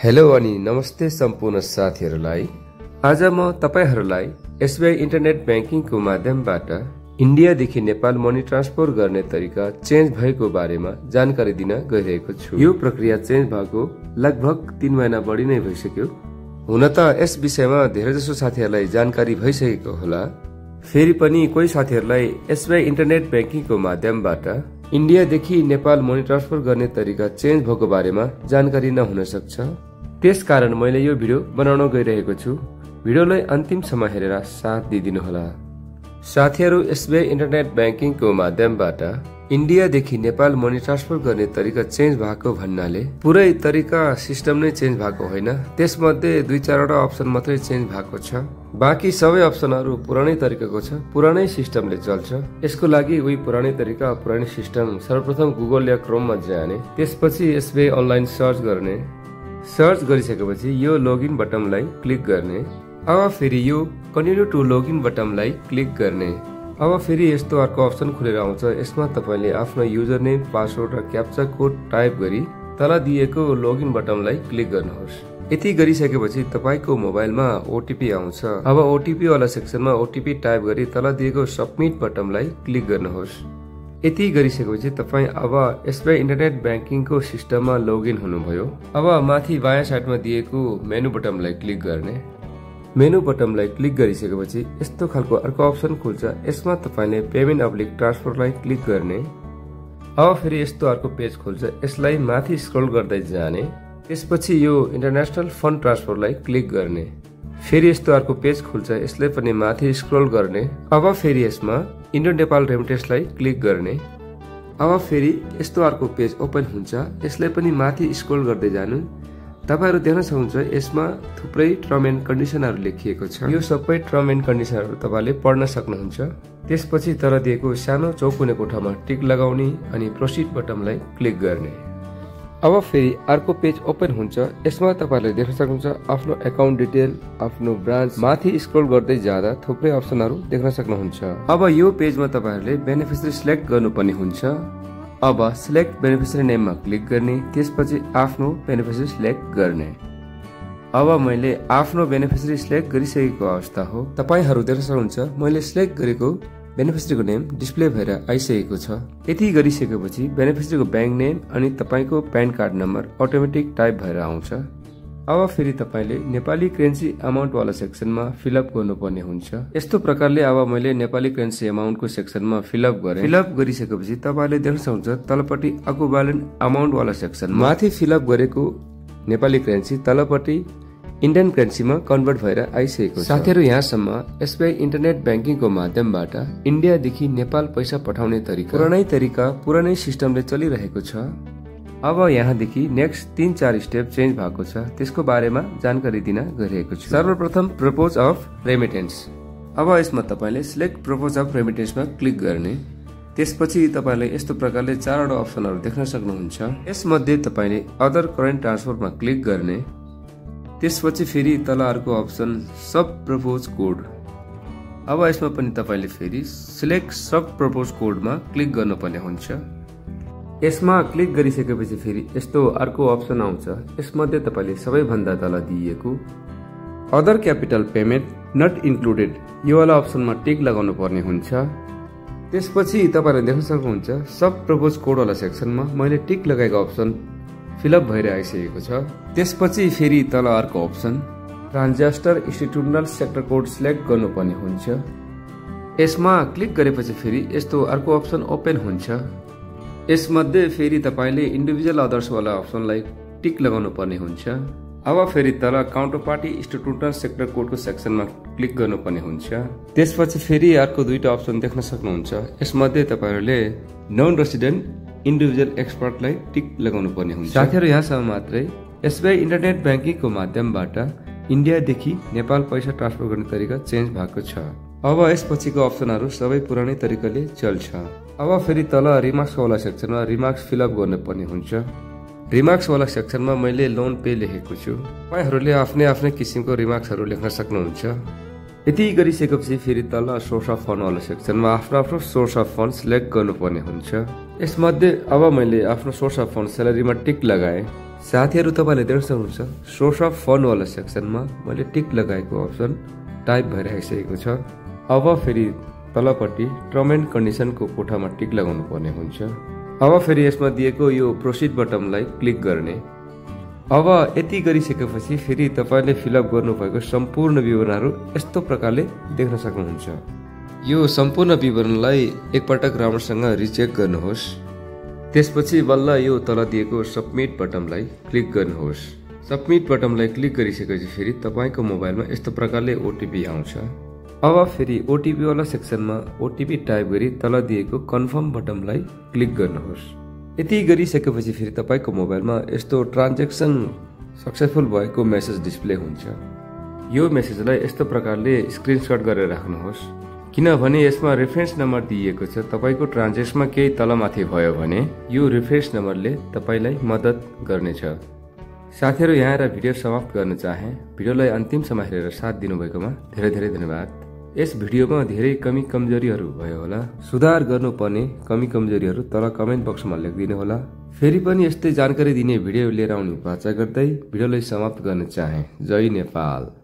Hello अनि नमस्ते सम्पूर्ण साथीहरूलाई। आज म तपाईहरूलाई एसबीआई इन्टरनेट ब्याङ्किङको माध्यमबाट इन्डियादेखि नेपाल मनी ट्रान्सफर गर्ने तरिका चेन्ज भएको बारेमा जानकारी दिन गइरहेको छु। यो प्रक्रिया चेन्ज भएको लगभग 3 महिना बढी नै भइसक्यो। हुन त यस विषयमा धेरैजसो साथीहरूलाई जानकारी भइसकेको होला, फेरि पनि कोही साथीहरूलाई एसबीआई इन्टरनेट ब्याङ्किङको माध्यमबाट इन्डियादेखि नेपाल मनी ट्रान्सफर गर्ने तरिका चेन्ज भएको बारेमा जानकारी नहुन सक्छ। त्यसकारण मैले यो भिडियो बनाउन गइरहेको छु। भिडियोलाई अन्तिमसम्म हेरेर साथ दिइदिनु होला। साथीहरू, एसबीआई इन्टरनेट ब्याङ्किङको माध्यमबाट इन्डियादेखि नेपाल मनी ट्रान्सफर गर्ने तरिका चेन्ज भएको भन्नाले पुरै तरिका सिस्टम नै चेन्ज भएको होइन। त्यसमध्ये 2-4वटा अप्सन मात्रै चेन्ज भएको छ। बाँकी सबै अप्सनहरू पुरानै तरिकाको छ, पुरानै सिस्टमले चल्छ। यसको लागि उही पुरानै तरिका, पुरानै सिस्टम सर्वप्रथम गुगल या क्रोममा जाने, त्यसपछि एसबीआई अनलाइन सर्च गर्ने। सर्च गरिसकेपछि यो लगइन बटनलाई क्लिक गर्ने। अब फेरि यो कन्टिन्यू टु लगइन बटनलाई क्लिक गर्ने। अब फेरि यस्तो अर्को अप्सन खुलेर आउँछ। यसमा तपाईले आफ्नो युजर नेम, पासवर्ड र क्याप्चा कोड टाइप गरी तल दिएको लगइन बटनलाई क्लिक गर्नुहोस्। यति गरिसकेपछि तपाईको मोबाइलमा ओटीपी आउँछ। अब ओटीपी वाला सेक्सनमा ओटीपी टाइप गरी तल दिएको सबमिट बटनलाई क्लिक गर्नुहोस्। यति गरिसकेपछि तपाई अब एसबीआई इन्टरनेट ब्याङ्किङको सिस्टममा लगइन हुनुभयो। अब माथि बायाँ साइडमा दिएको मेनु बटनलाई क्लिक गर्ने। मेनु बटनलाई क्लिक गरिसकेपछि यस्तो खालको अर्को अप्सन खुल्छ। यसमा तपाईले पेमेन्ट अब्लिक ट्रान्सफरलाई क्लिक गर्ने। अब फेरि यस्तो अर्को पेज खुल्छ। यसलाई माथि स्क्रल गर्दै जाने, त्यसपछि यो इन्टरनेसनल फन्ड ट्रान्सफरलाई क्लिक गर्ने। फेरि यस्तो अर्को पेज खुल्छ। यसलाई पनि माथि स्क्रल गर्ने। अब फेरि यसमा इन्डो नेपाल रेमिटेन्सलाई क्लिक गर्ने। अब फेरि यस्तो अर्को पेज ओपन हुन्छ। यसलाई पनि माथि स्क्रल गर्दै जानु। तपाईहरु देख्न सक्नुहुन्छ यसमा थुप्रै टर्म एन्ड कन्डिसनहरु लेखिएको छ। यो सबै टर्म एन्ड कन्डिसनहरु तपाईले पढ्न सक्नुहुन्छ। त्यसपछि तर दिएको सानो चौकुने कोठामा टिक लगाउने अनि प्रोसिड बटनलाई क्लिक गर्ने। अब फेरि अर्को पेज ओपन हुन्छ। यसमा तपाईले देख्न सक्नुहुन्छ आफ्नो अकाउन्ट डिटेल, आफ्नो ब्रान्च। माथि स्क्रल गर्दै जाँदा थुप्रै अप्सनहरु देख्न सक्नुहुन्छ। अब यो पेजमा तपाईहरुले बेनिफिसियरी सिलेक्ट गर्नुपर्ने हुन्छ। अब सिलेक्ट बेनिफिसियरी नेममा क्लिक गर्ने, त्यसपछि आफ्नो बेनिफिसियरी सिलेक्ट गर्ने। अब मैले आफ्नो बेनिफिसियरी सिलेक्ट गरिसकेको अवस्था हो। तपाईहरु देख्न सक्नुहुन्छ मैले सिलेक्ट गरेको बेनिफिसियरीको नेम डिस्प्ले भएर आइसकेको छ। यति गरिसकेपछि बेनिफिसियरीको ब्याङ्क नेम अनि तपाईको PAN card number automatic type भएर आउँछ। अब फेरि तपाईले नेपाली करेन्सी अमाउन्ट वाला सेक्सनमा फिलअप गर्नुपर्ने हुन्छ। यस्तो प्रकारले अब मैले नेपाली करेन्सी अमाउन्टको सेक्सनमा फिलअप गरेँ। फिलअप गरिसकेपछि तपाईले देख्न सक्नुहुन्छ तलपट्टि इक्विभ्यालेन्ट अमाउन्ट वाला सेक्सन माथि फिलअप गरेको नेपाली करेन्सी तलपट्टि इन्डियन करेन्सीमा कन्भर्ट भएर आइसकेको छ। साथीहरु, यहाँसम्म एसबीआई इन्टरनेट ब्याङ्किङको माध्यमबाट इन्डियादेखि नेपाल पैसा पठाउने तरिका पुरानै सिस्टमले चलिरहेको छ। अब यहाँदेखि नेक्स्ट 3-4 स्टेप चेन्ज भएको छ। त्यसको बारेमा जानकारी दिन गइरहेको छु। सर्वप्रथम प्रपोज अफ रेमिटेन्स। अब यसमा तपाईले सिलेक्ट प्रपोज अफ रेमिटेन्समा क्लिक गर्ने। त्यसपछि तपाईले यस्तो प्रकारले 4वटा अप्सनहरु देख्न सक्नुहुन्छ। यसमध्ये तपाईले अदर करेन्ट ट्रान्सफरमा क्लिक गर्ने। त्यसपछि फेरि तल अर्को अप्सन सब प्रपोज कोड। अब यसमा पनि तपाईले फेरि सिलेक्ट सब प्रपोज कोडमा क्लिक गर्नुपर्ने हुन्छ। यसमा क्लिक गरिसकेपछि फेरि यस्तो अर्को अप्सन आउँछ। यसमध्ये तपाईले सबैभन्दा तल दिएको other capital payment not included यो वाला अप्सनमा टिक लगाउनु पर्ने हुन्छ। त्यसपछि तपाईले देख्न सक्नुहुन्छ सब प्रपोज कोड वाला सेक्सनमा मैले टिक लगाएको अप्सन फिलअप भएर आइसकेको छ। त्यसपछि फेरि तल अर्को option transactor institutional sector code select गर्नुपर्ने हुन्छ। यसमा क्लिक गरेपछि फेरि यस्तो अर्को अप्सन ओपन हुन्छ। यसमध्ये फेरि तपाईले इन्डिभिजुअल अदर्स वाला अप्सनलाई टिक लगाउनु पर्ने हुन्छ। अब फेरि तल काउन्टर पार्टी इन्स्टिट्युसनल सेक्टर कोडको सेक्सनमा क्लिक गर्नुपर्ने हुन्छ। त्यसपछि फेरि अर्को 2टा अप्सन देख्न सक्नुहुन्छ। यसमध्ये तपाईहरुले नन रेसिडेन्ट इन्डिभिजुअल एक्सपर्टलाई टिक लगाउनु पर्ने हुन्छ। साथीहरु, यहाँसम्म मात्रै एसबीआई इन्टरनेट ब्याङ्किङको माध्यमबाट इन्डियादेखि नेपाल पैसा ट्रान्सफर गर्ने तरिका चेन्ज भएको छ। अब यसपछिको अप्सनहरु सबै पुरानै तरिकाले चल्छ। अब फेरि तल रिमार्क्स वाला सेक्सनमा रिमार्क्स फिलअप गर्नुपर्ने हुन्छ। रिमार्क्स वाला सेक्सनमा मैले लोन पे लेखेको छु। तपाईहरुले आफ्नै किसिमको रिमार्क्सहरु लेख्न सक्नुहुन्छ। यति गरिसकेपछि फेरि तल सोर्स अफ फन्ड वाला सेक्सनमा आफ्नो सोर्स अफ फन्ड सिलेक्ट गर्नुपर्ने हुन्छ। यसमध्ये अब मैले आफ्नो सोर्स अफ फन्ड स्यालेरीमा टिक लगाएँ। साथीहरू तपाईँले देख्न सक्नुहुन्छ सोर्स अफ फन्ड वाला सेक्सनमा मैले टिक लगाएको अप्सन टाइप भएर आइसकेको छ। अब फेरि तलपट्टि टर्म एन्ड कन्डिसनको कोठामा टिक लगाउनु पर्ने हुन्छ। अब फेरि यसमा दिएको यो प्रोसिड बटनलाई क्लिक गर्ने। अब यति गरिसकेपछि फेरि तपाईँले फिलअप गर्नुभएको सम्पूर्ण विवरणहरू यस्तो प्रकारले देख्न सक्नुहुन्छ। यो सम्पूर्ण विवरणलाई एकपटक राम्रोसँग रिचेक गर्नुहोस्। त्यसपछि बल्ल यो तल दिएको सबमिट बटनलाई क्लिक गर्नुहोस्। सबमिट बटनलाई क्लिक गरिसकेपछि फेरि तपाईँको मोबाइलमा यस्तो प्रकारले ओटिपी आउँछ। अब फेरि ओटिपी वाला सेक्सनमा ओटिपी टाइप गरी तल दिएको कन्फर्म बटनलाई क्लिक गर्नुहोस्। यति गरिसकेपछि फेरि तपाईँको मोबाइलमा यस्तो ट्रान्जेक्सन सक्सेसफुल भएको मेसेज डिस्प्ले हुन्छ। यो मेसेजलाई यस्तो प्रकारले स्क्रिनशट गरेर राख्नुहोस्, किनभने यसमा रेफरेन्स नम्बर दिएको छ। तपाईँको ट्रान्जेक्सनमा केही तलमाथि भयो भने यो रेफरेन्स नम्बरले तपाईँलाई मद्दत गर्नेछ। साथीहरू, यहाँ र भिडियो समाप्त गर्न चाहे। भिडियोलाई अन्तिमसम्म हेरेर साथ दिनुभएकोमा धेरै धेरै धन्यवाद। यस भिडियोमा धेरै कमी कमजोरीहरू भयो होला, सुधार गर्नुपर्ने कमी कमजोरीहरू तल कमेन्ट बक्समा लेखिदिनु होला। फेरि पनि यस्तै जानकारी दिने भिडियो लिएर आउने वाचा गर्दै भिडियोलाई समाप्त गर्न चाहे। जय नेपाल।